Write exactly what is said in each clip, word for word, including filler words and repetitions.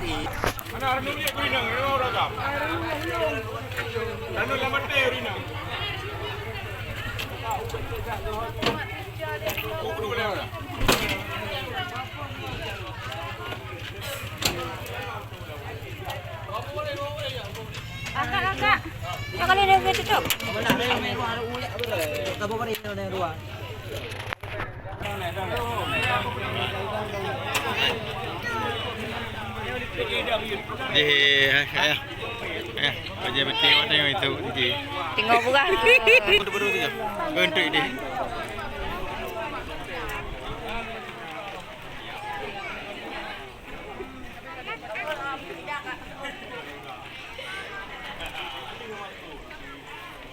Mana renung ye kurinang, renung orang kam. Renung lama teh kurinang. Kakak, kakak. Kakak ni dah tutup. Jih, ayah. Ayah, bajai mati awak tengok itu, jih. Tengok bukan. Untuk berdua tu je. Untuk dia.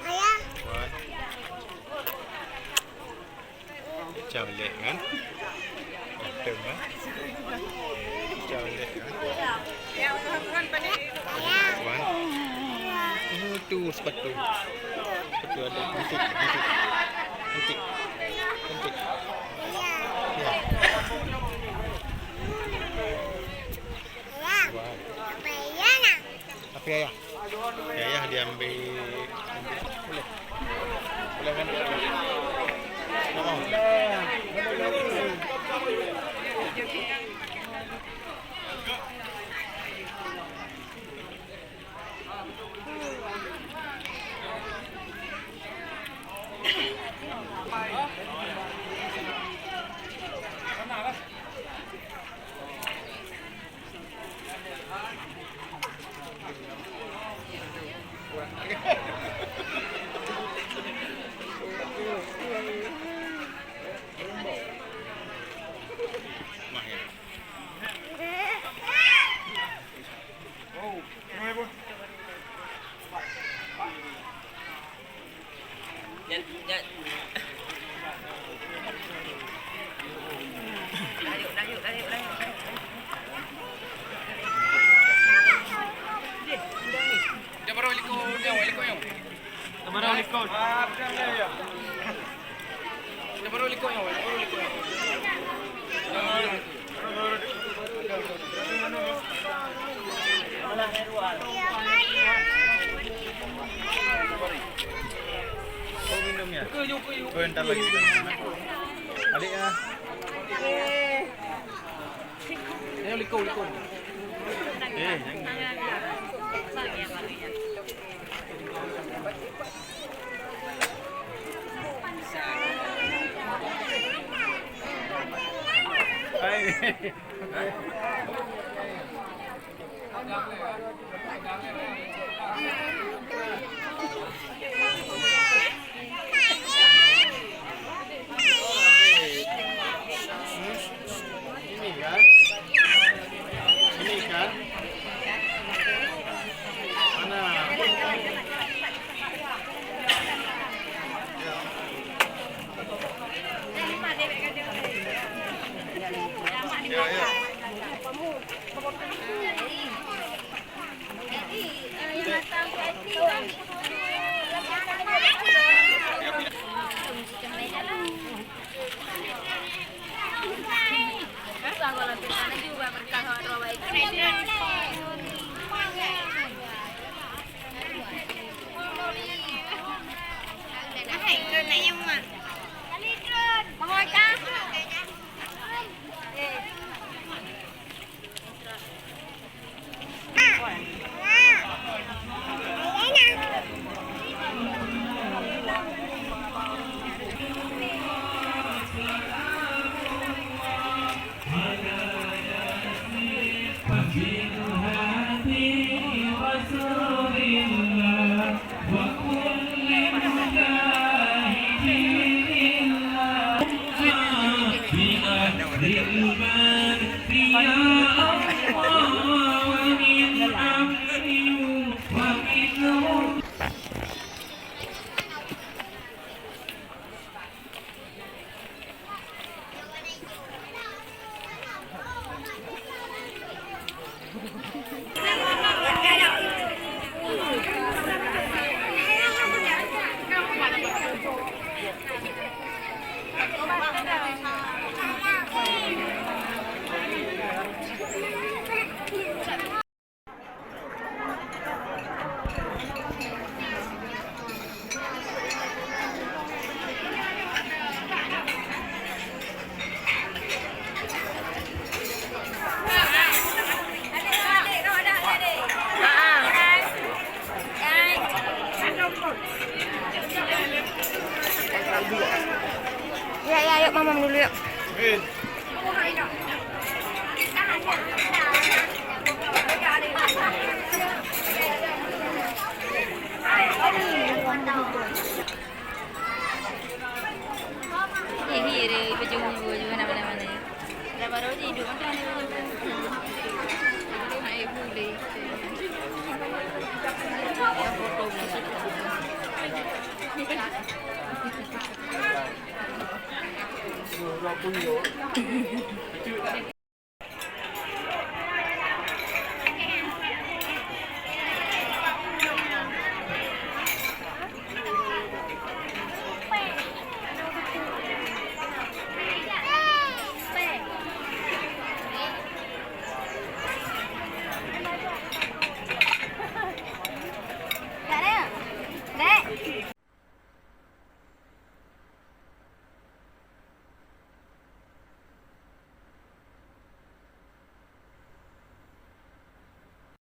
Ayah. Cam lek kan? Atem kan? Cam lek kan? Wan. Oh, tu sepatu. Sepatu ada. Cantik, cantik. Cantik. Cantik. Ya. Wan. Tapi ayah. Ya, ya, diambil. Boleh. Boleh kan? Oh. Oh, minum ya? Oh, entar lagi. Adik ya. Ayo, liko, liko. Eh, jangan. Hai. Ini kan? Ini kan? Mana? Ya, ya.